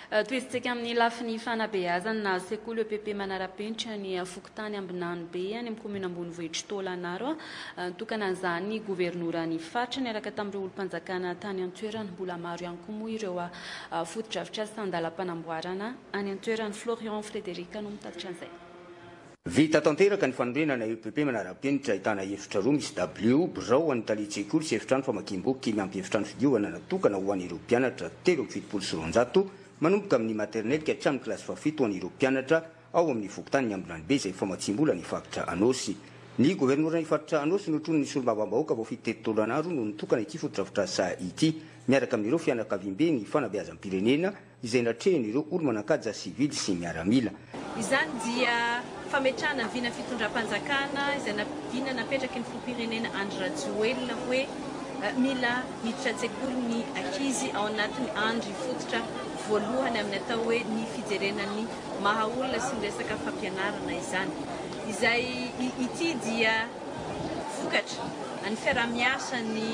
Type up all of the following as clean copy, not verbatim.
Tohizintsika amin'ny lafiny fanabeazana, nahazo sekoly EPP manara-penitra ny fokontany Ambinanibe any amin'ny kaominina ambonivohitr'i Taolagnaro. Nitokana an'izany ny governoran'ny faritra niaraka tamin'ireo olom-panjakana tany an-toerana. Mbola maro ihany koa moa ireo fotodrafitrasa an-dalam-panamboarana any an-toerana. Florian Frédéric no mitatitra an'izay. Vita tanteraka ny fanorenana EPP manara-penitra ahitana efitra roa misy dabilio, birao ho an'ny talen-tsekoly sy efitrano famakiam-boky miampy efitrano fidiovana natokana ho an'ireo mpianatra 273 manomboka amin'ny maternelle ka hatramin'ny kilasy fahafito ho an'ireo mpianatra ao amin'ny fokontanin'i Ambilanibe izay famatsiam-bola ny faritra Anôsy. Ny governoran'ny faritra Anôsy notronin'ny solombavambahoaka voafidy teto Tôlanaro no nitokana ity fotodrafitrasa ity miaraka amin'ireo fianakaviambe ny fanabeazam-pirenena izay natrehin'ireo olo-manan-kaja sivily sy miaramila. Izany dia fametrahana vina fitondram-panjakana izay vina napetraky ny filoham-pirenena Andry Rajoelina hoe mila miditra an-tsekoly ny ankizy ao anatin'ny andry fototra voalohany amin'ny atao hoe ny fijerena ny maha olona sy ny resaka fampianarana izany. Izay ity dia vokatra ny fiaraha-miasan'ny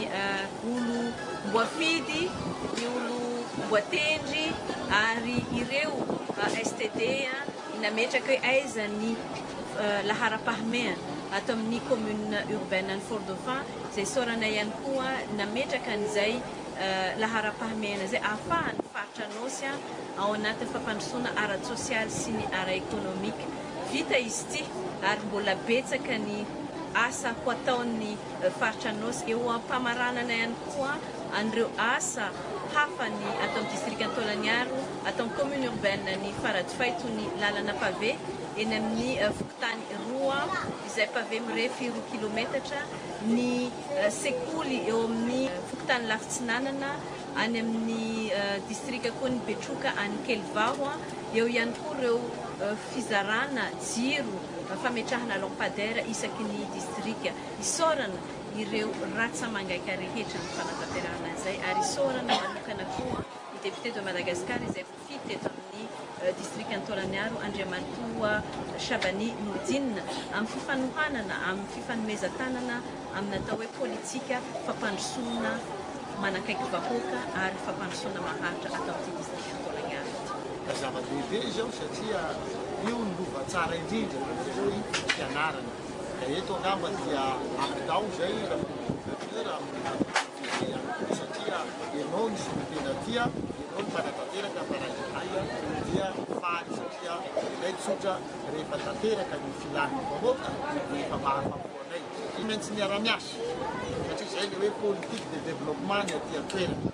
olom-boafidy, ny olom-boatendry ary ireo STD nametraka hoe aiza ny laharam-pahamehana ato amin'ny commune urbaine an'i Fort Dauphin izay isaorana ihany koa nametraka an'izay laharam-pahamehana izay ahafahan'ny faritra Anôsy ao anatin'ny fampandrosoana ara-tsosialy sy ny ara-ekonomika. Vita izy ity ary mbola betsaka ny asa ho ataon'ny faritra Anôsy. Eo am-pamaranana ihany koa an'ireo asa hafa ny ato amin'ny distrikan'i Taolagnaro, ato amin'ny commune urbaine ny Faradofay toy ny lalana pavé eny amin'ny fokontany roa izay pavé mirefy roa kilometatra, ny sekoly eo amin'ny fokontany Lafitsinanana any amin'ny distrika koa ny Betroka any Kelivaho. Eo ihany koa ireo fizarana jiro, fametrahana lampadaire isaky ny distrika. Isaorana ireo ratsa-mangaika rehetra amin'ny fanatanterahana izay ary isaorana manokana koa ny député de Madagascar izay voafidy teto amin'ny distrikan'i Taolagnaro Andriamatoa Chabani Nourdine amin'ny fifanohanana, amin'ny fifanomezan-tanana amin'ny atao hoe politika fampandrosoana manakaiky vahoaka ary fampandrosoana maharitra ato amin'ity distrikan'i Taolagnaro ity. Zava-dehibe izao satria io ny lova tsara indrindra dia ny fianarana. Ka eto angamba dia ampitao izay Ramatoa Gouverneur amin'ny préfet ihany koa satria ianao no solontena aty, ianao no mpanatanteraka fa raha izahay dia faly satria ilay tsotra rehefa tanteraka ny filan'ny vahoaka dia efa mahafapo anay. Tsy maintsy miara-miasa satria izay ilay hoe politique de développement ny aty an-toerana.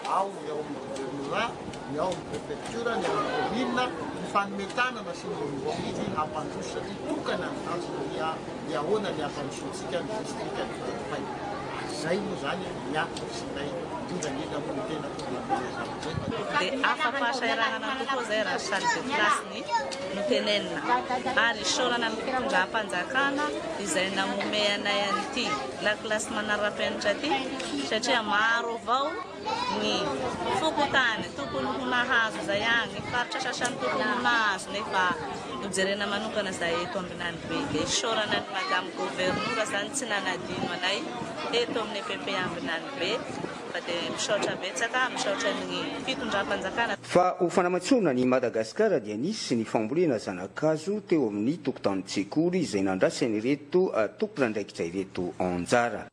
Ao ny ao amin'ny governorat, ny ao amin'ny préfecture, ny ao amin'ny commune, mifanome tanana sy ny olom-boafidy hampandroso satria tokana ny tanjona dia ny ahoana ny hampandrosoantsika ny distrikan'i Faradofay. Ary izay moa izany ny ato sy ilay indrindra indrindra moa ny tenako no nanome izay zavatra izay fa Dia afa-pahasahiranana tokoa izay raha salle de classe ny notenenina ary isaorana ny fitondram-panjakana izay nanome anay an'ity lakilasy manara-penitra ity satria maro avao ny fokontany tokony ho nahazo izay agny, ny faritra sasany tokony ho nahazo nefa nojerena manokana izay eto Ambinanibe dia isaorana ny madame governora izany tsy nanadino anay teto amin'ny EPP Ambinanibe fa dia misaotra betsaka, misaotra ny fitondram-panjakana. Fa ho fanamatsoana an'i Madagasikara dia nisy ny fambolena zana-kazo teo amin'ny tokotanin-tsekoly izay nandraisan'ireto tompon'andraikitra ireto anjara.